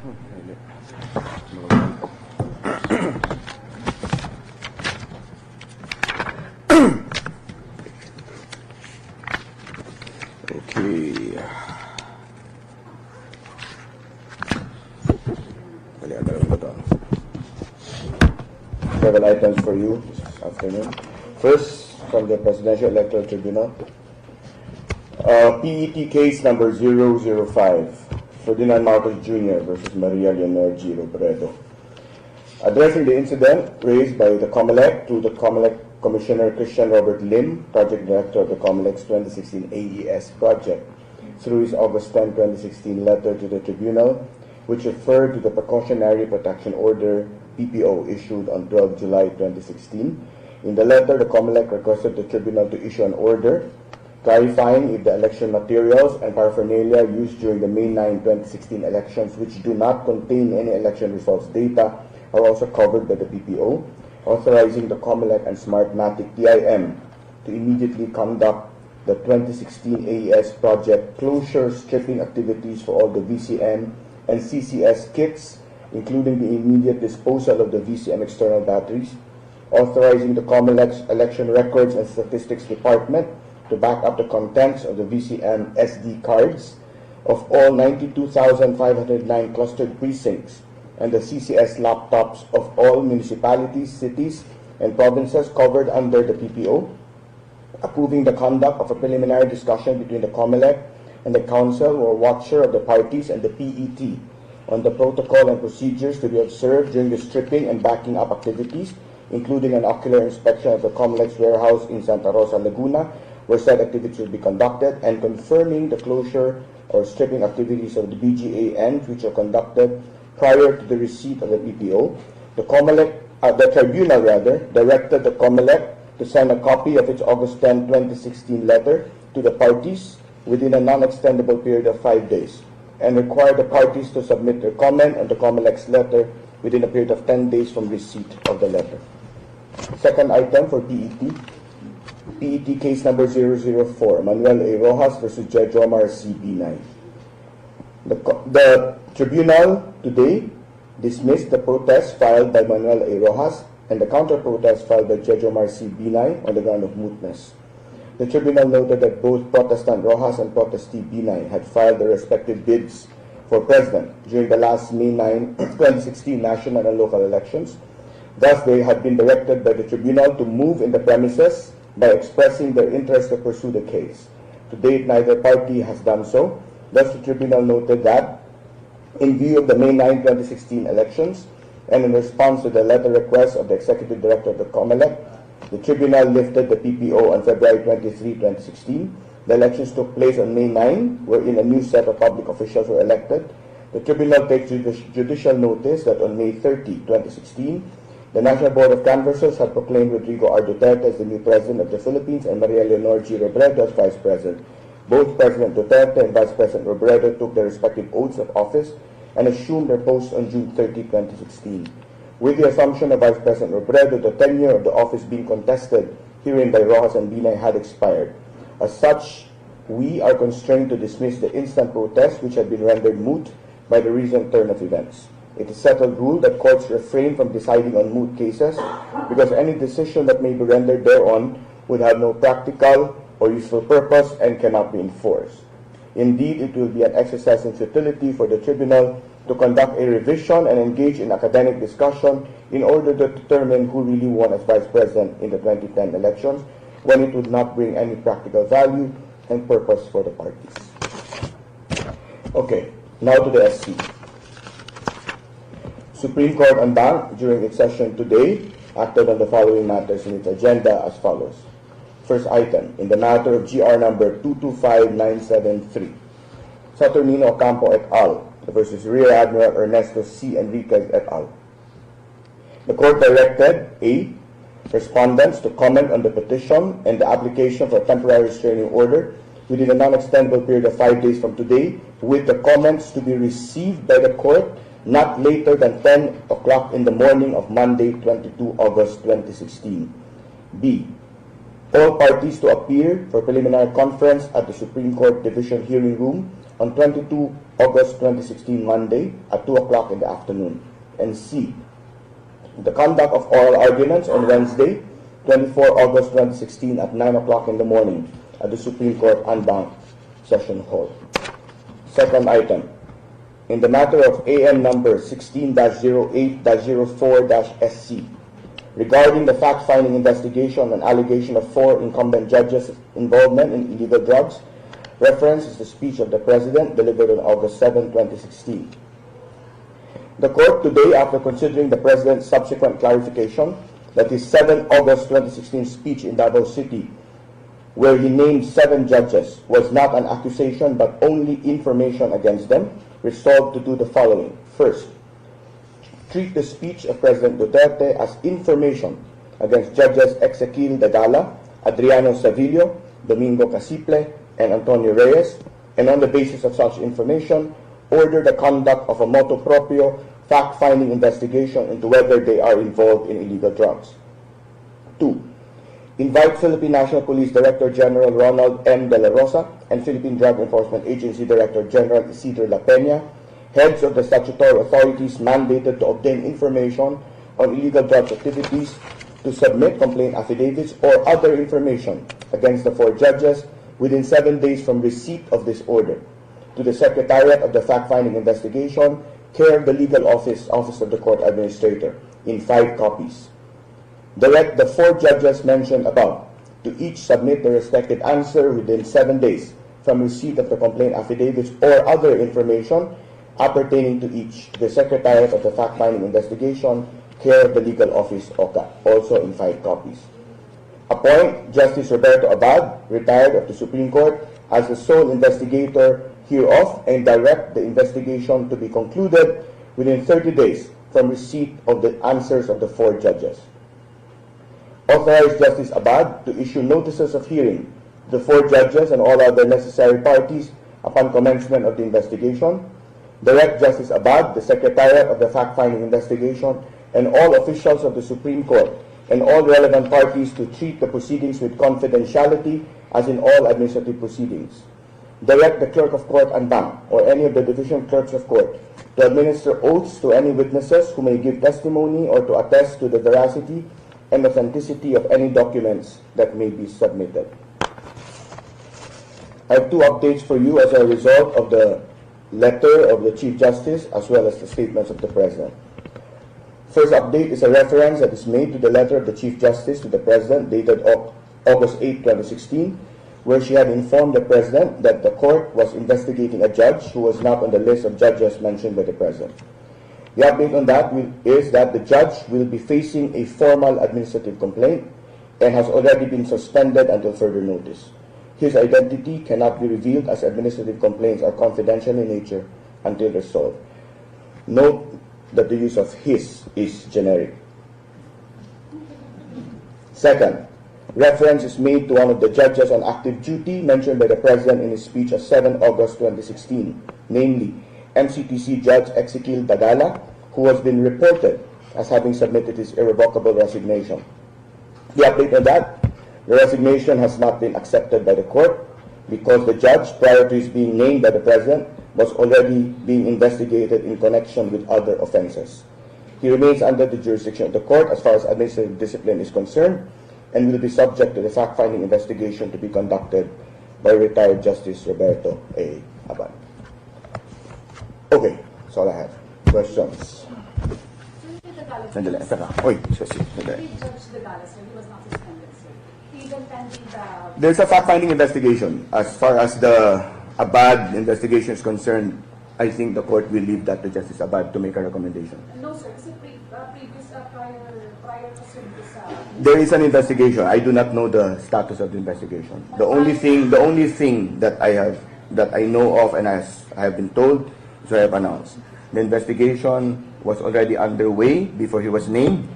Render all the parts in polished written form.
Okay. Several items for you this afternoon. First, from the Presidential Electoral Tribunal. PET case number 005, Ferdinand Marcos Jr. versus Maria Leonor G. Robredo. Addressing the incident raised by the COMELEC to the COMELEC Commissioner Christian Robert Lim, Project Director of the COMELEC's 2016 AES project, through his August 10, 2016 letter to the Tribunal, which referred to the Precautionary Protection Order PPO issued on 12 July 2016. In the letter, the COMELEC requested the Tribunal to issue an order clarifying if the election materials and paraphernalia used during the May 9, 2016 elections, which do not contain any election results data, are also covered by the PPO, authorizing the COMELEC and Smartmatic TIM to immediately conduct the 2016 AES project closure stripping activities for all the VCM and CCS kits, including the immediate disposal of the VCM external batteries, authorizing the COMELEC's Election Records and Statistics Department to back up the contents of the VCM SD cards of all 92,509 clustered precincts and the CCS laptops of all municipalities, cities, and provinces covered under the PPO, approving the conduct of a preliminary discussion between the COMELEC and the Council or Watcher of the Parties and the PET on the protocol and procedures to be observed during the stripping and backing up activities, including an ocular inspection of the COMELEC's warehouse in Santa Rosa, Laguna, where said activities will be conducted, and confirming the closure or stripping activities of the BGA ends which are conducted prior to the receipt of the PPO. The Tribunal directed the COMELEC to send a copy of its August 10, 2016 letter to the parties within a non-extendable period of 5 days, and require the parties to submit their comment on the COMELEC's letter within a period of 10 days from receipt of the letter. Second item for PET case number 004, Manuel A. Rojas versus Judge Omar C. B9. The Tribunal today dismissed the protest filed by Manuel A. Rojas and the counter-protest filed by Judge Omar C. B9 on the ground of mootness. The Tribunal noted that both Protestant Rojas and Protestee B9 had filed their respective bids for president during the last May 9, 2016 national and local elections. Thus, they had been directed by the Tribunal to move in the premises by expressing their interest to pursue the case. To date, neither party has done so. Thus, the Tribunal noted that, in view of the May 9, 2016 elections, and in response to the letter request of the Executive Director of the COMELEC, the Tribunal lifted the PPO on February 23, 2016. The elections took place on May 9, wherein a new set of public officials were elected. The Tribunal takes judicial notice that on May 30, 2016, the National Board of Canvassers had proclaimed Rodrigo R. Duterte as the new President of the Philippines and Maria Leonor G. Robredo as Vice President. Both President Duterte and Vice President Robredo took their respective oaths of office and assumed their posts on June 30, 2016. With the assumption of Vice President Robredo, the tenure of the office being contested herein by Rojas and Binay had expired. As such, we are constrained to dismiss the instant protest which had been rendered moot by the recent turn of events. It is settled rule that courts refrain from deciding on moot cases because any decision that may be rendered thereon would have no practical or useful purpose and cannot be enforced. Indeed, it will be an exercise in futility for the Tribunal to conduct a revision and engage in academic discussion in order to determine who really won as Vice President in the 2010 elections, when it would not bring any practical value and purpose for the parties. Okay, now to the SC. Supreme Court en banc during its session today acted on the following matters in its agenda as follows. First item, in the matter of GR number 225973, Saturnino Ocampo et al. Versus Rear Admiral Ernesto C. Enriquez et al. The court directed A. Respondents to comment on the petition and the application for a temporary restraining order within a non-extendable period of 5 days from today, with the comments to be received by the court not later than 10 o'clock in the morning of Monday, 22 August 2016. B. All parties to appear for preliminary conference at the Supreme Court Division Hearing Room on 22 August 2016 Monday at 2 o'clock in the afternoon. And C, the conduct of oral arguments on Wednesday, 24 August 2016 at 9 o'clock in the morning at the Supreme Court Anbang Session Hall. Second item, in the matter of AM number 16-08-04-SC, regarding the fact-finding investigation and allegation of 4 incumbent judges' involvement in illegal drugs, reference is the speech of the President delivered on August 7, 2016. The Court today, after considering the President's subsequent clarification that his 7 August 2016 speech in Davao City, where he named 7 judges, was not an accusation but only information against them, resolved to do the following. First, treat the speech of President Duterte as information against Judges Ezequiel Dadala, Adriano Savillo, Domingo Casiple, and Antonio Reyes, and on the basis of such information, order the conduct of a motu proprio fact-finding investigation into whether they are involved in illegal drugs. 2. Invite Philippine National Police Director General Ronald M. De La Rosa and Philippine Drug Enforcement Agency Director General Isidro La Peña, heads of the statutory authorities mandated to obtain information on illegal drugs activities, to submit complaint affidavits or other information against the 4 judges within 7 days from receipt of this order to the Secretariat of the Fact-Finding Investigation, care of the Legal Office, Office of the Court Administrator, in 5 copies. Direct the 4 judges mentioned above to each submit the respective answer within 7 days from receipt of the complaint affidavits or other information appertaining to each, the Secretariat of the Fact-Finding Investigation, care of the Legal Office, OCA, also in 5 copies. Appoint Justice Roberto Abad, retired of the Supreme Court, as the sole investigator hereof and direct the investigation to be concluded within 30 days from receipt of the answers of the 4 judges. Authorize Justice Abad to issue notices of hearing to the 4 judges and all other necessary parties upon commencement of the investigation. Direct Justice Abad, the Secretariat of the Fact-Finding Investigation, and all officials of the Supreme Court and all relevant parties to treat the proceedings with confidentiality as in all administrative proceedings. Direct the Clerk of Court Anbang or any of the Division Clerks of Court to administer oaths to any witnesses who may give testimony or to attest to the veracity and authenticity of any documents that may be submitted. I have 2 updates for you as a result of the letter of the Chief Justice as well as the statements of the President. First update is a reference that is made to the letter of the Chief Justice to the President dated August 8, 2016, where she had informed the President that the court was investigating a judge who was not on the list of judges mentioned by the President. The update on that is that the judge will be facing a formal administrative complaint and has already been suspended until further notice. His identity cannot be revealed as administrative complaints are confidential in nature until resolved. Note that the use of his is generic. Second, reference is made to one of the judges on active duty mentioned by the President in his speech of 7 August 2016, namely MCTC Judge Ezequiel Dadala, who has been reported as having submitted his irrevocable resignation. The update on that, the resignation has not been accepted by the court because the judge, prior to his being named by the President, was already being investigated in connection with other offenses. He remains under the jurisdiction of the court as far as administrative discipline is concerned and will be subject to the fact-finding investigation to be conducted by retired Justice Roberto A. Abad. Okay, that's all I have. Questions? Sandali, teka. Oy, sandali. There's a fact-finding investigation. As far as the Abad investigation is concerned, I think the court will leave that to Justice Abad to make a recommendation. No, sir. Kasi prior to this, there is an investigation. I do not know the status of the investigation. The only thing that I know of and I have been told is what I have announced. The investigation was already underway before he was named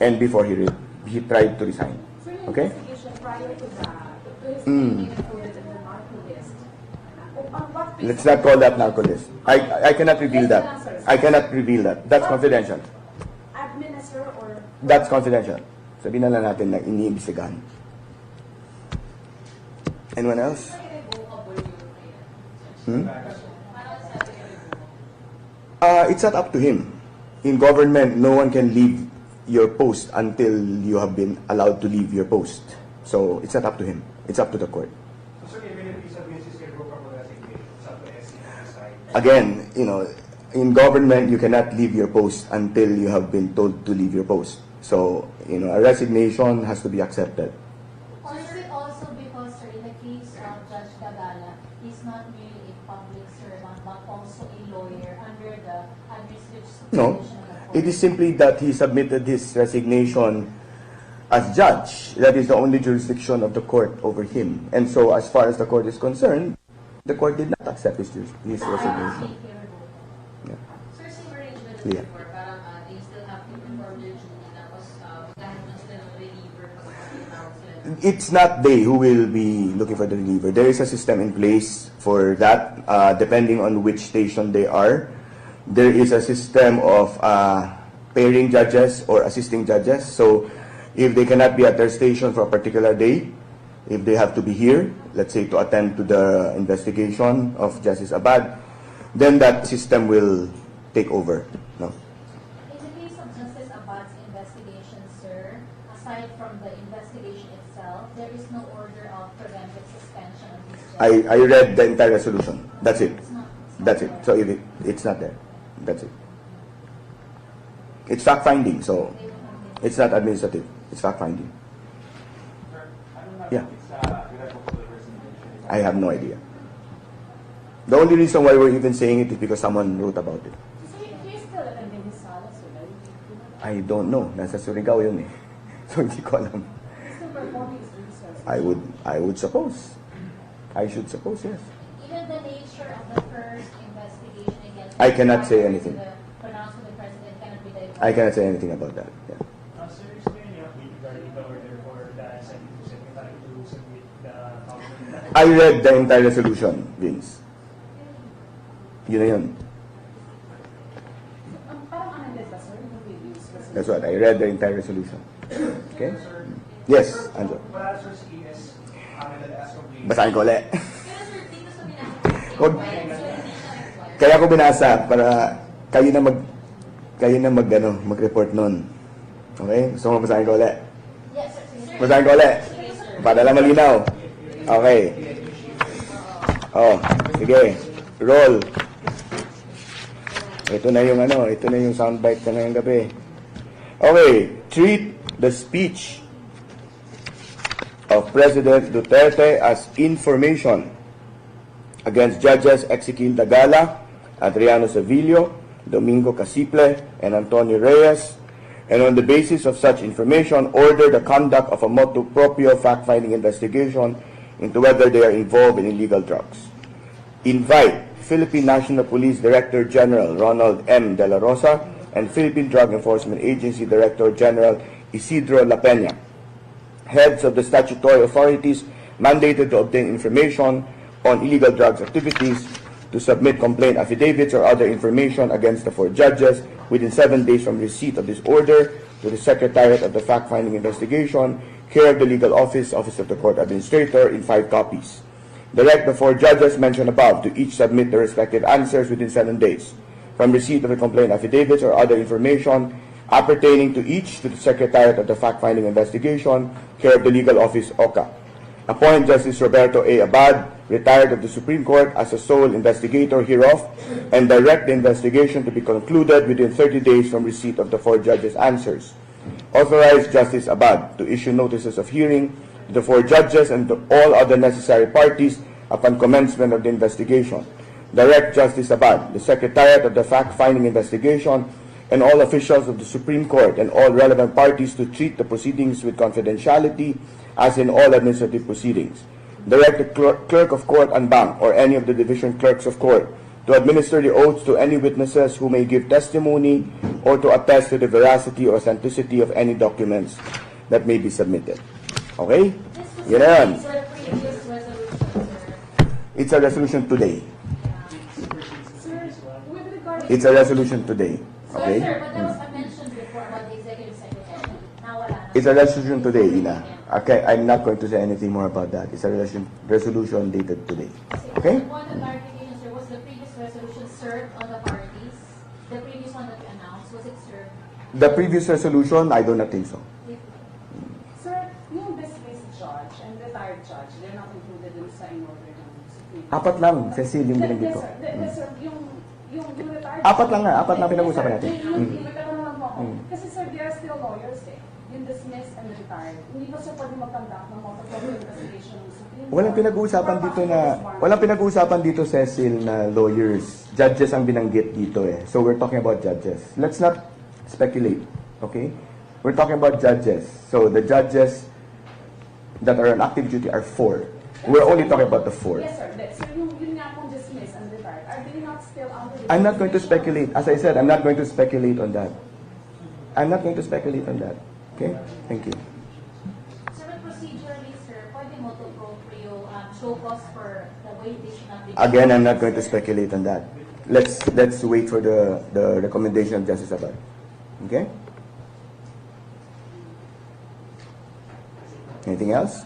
and before he tried to resign. so yung Okay? investigation prior to that, to his being included in the narco list, on what basis? Let's not call that narco list. I cannot reveal that. I cannot reveal that. That's confidential. Admin, sir, or That's confidential. Sabihin na lang natin na iniimbestigahan. Anyone else? Hmm? It's not up to him. In government, no one can leave your post until you have been allowed to leave your post. So it's not up to him. It's up to the court. So even if he submits his irrevocable resignation, it's up to SC to decide. Again, in government, you cannot leave your post until you have been told to leave your post. So, a resignation has to be accepted. Or is it also because, sir, in the case of Judge Dagala, he's not merely a public servant, but also a lawyer under the administrative No, supervision of the court? it is simply that he submitted his resignation as judge. That is the only jurisdiction of the court over him. And so, as far as the court is concerned, the court did not accept his resignation. Yeah. Sir, same arrangement Yeah. before, parang they still have to perform their duty tapos maghahanap na sila ng reliever pag tinawag sila. It's not they who will be looking for the reliever. There is a system in place for that, depending on which station they are. There is a system of pairing judges or assisting judges. So, if they cannot be at their station for a particular day, if they have to be here, let's say to attend to the investigation of Justice Abad, then that system will take over. No? In the case of Justice Abad's investigation, sir, aside from the investigation itself, there is no order of preventive suspension of his I read the entire resolution. That's it. It's not That's it. there. So if it's not there. That's it. It's fact finding, so They will not it's not administrative. It's fact finding. Sir, ano na Yeah. it's irrevocable resignation? I have no idea. The only reason why we're even saying it is because someone wrote about it. So he's still attending his salas, right? I don't know. Nasa Surigao yun eh. So hindi ko alam. He's still performing his duties. I would suppose. I should suppose, yes. Even the nature of the first investigation against I cannot say anything. The pronouncement of the president cannot be divulged. I cannot say anything about that. Yeah. Sir, is there any update regarding the order for the secretary to submit the document? I read the entire resolution, Vince. Yun na yun. Parang amended ba, sir? Yung previous resolution? That's what I read the entire resolution. Okay? Sir, Yes, sir, Anjo. wala sir si ES as complete. Basahin ko ulit. Pero sir, dito sa binasa Huwag. so hindi siya required. Kaya ko binasa para kayo na mag-report nun. Okay? Gusto mo basahin ko ulit? Yes, sir. Sige, sir. Basahin ko ulit. Para lang malinaw. Okay. Oh, sige. Roll. Ito na yung soundbite ka ngayong gabi. Okay. Treat the speech of President Duterte as information against judges Ezequiel Dagala, Adriano Sevillo, Domingo Casiple, and Antonio Reyes, and on the basis of such information, order the conduct of a motu proprio fact-finding investigation into whether they are involved in illegal drugs. Invite Philippine National Police Director General Ronald M. De La Rosa and Philippine Drug Enforcement Agency Director General Isidro La Peña, heads of the statutory authorities mandated to obtain information on illegal drugs activities, to submit complaint affidavits or other information against the 4 judges within 7 days from receipt of this order to the Secretariat of the Fact-Finding Investigation, care of the Legal Office, Office of the Court Administrator, in 5 copies. Direct the 4 judges mentioned above to each submit their respective answers within 7 days from receipt of the complaint affidavits or other information appertaining to each to the Secretariat of the Fact-Finding Investigation, care of the Legal Office, OCA. Appoint Justice Roberto A. Abad, retired of the Supreme Court, as a sole investigator hereof, and direct the investigation to be concluded within 30 days from receipt of the 4 judges' answers. Authorize Justice Abad to issue notices of hearing to the 4 judges and to all other necessary parties upon commencement of the investigation. Direct Justice Abad, the Secretariat of the Fact-Finding Investigation, and all officials of the Supreme Court and all relevant parties to treat the proceedings with confidentiality as in all administrative proceedings. Direct the clerk of court and bank or any of the division clerks of court to administer the oaths to any witnesses who may give testimony or to attest to the veracity or authenticity of any documents that may be submitted. Okay? Yan na yan. Sir, previous resolution, sir. It's a resolution today. Sir, with regard It's a resolution today. Okay? Sir, but there was a mention before about the executive secretary. Now wala na. It's a resolution today, Ina. Okay, I'm not going to say anything more about that. It's a resolution dated today. Okay? One clarification, sir, was the previous resolution served on the parties? Was it served? The previous resolution, I do not think so. Sir, yung dismissed judge and retired judge, they're not included in sa in-order ng Supreme Court. Apat lang, Cecil, yung binanggit Yes, ko. sir. Yes, sir. Yung retired Apat lang nga, apat lang Yes, pinag-uusapan sir. natin. Yung nagkaroon lang po ako. Mm. Kasi sir, they are still lawyers eh. Yung dismissed and retired. Hindi ba sir pwede mag-conduct ng multiple investigation ng Supreme Court? Walang pinag-uusapan dito, Cecil, na lawyers. Judges ang binanggit dito eh. So we're talking about judges. Let's not speculate, okay? We're talking about judges. So the judges that are on active duty are 4. We're only talking about the 4. Yes, sir. So yung nga pong dismissed and retired, are they not still under the I'm not going to jurisdiction? speculate. As I said, I'm not going to speculate on that. I'm not going to speculate on that. Okay? Thank you. Sir, but procedurally, sir, pwede mo to proprio show cause for the way they should not be... Again, I'm not going to speculate on that. Let's wait for the recommendation of Justice Abad. Okay? Anything else?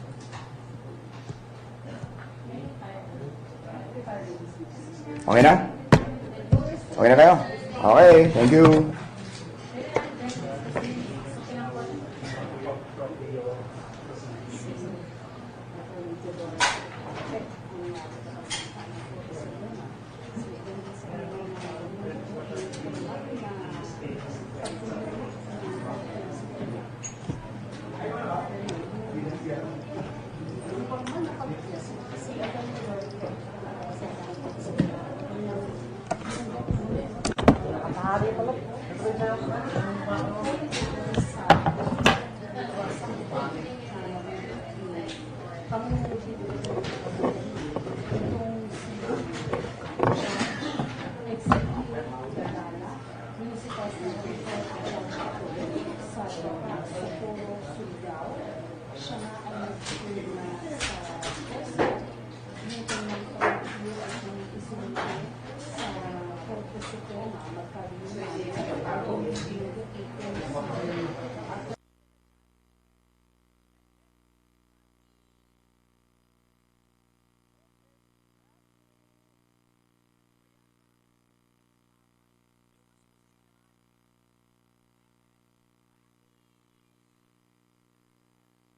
Okay na? Okay na kayo? Okay, thank you. Siya na ang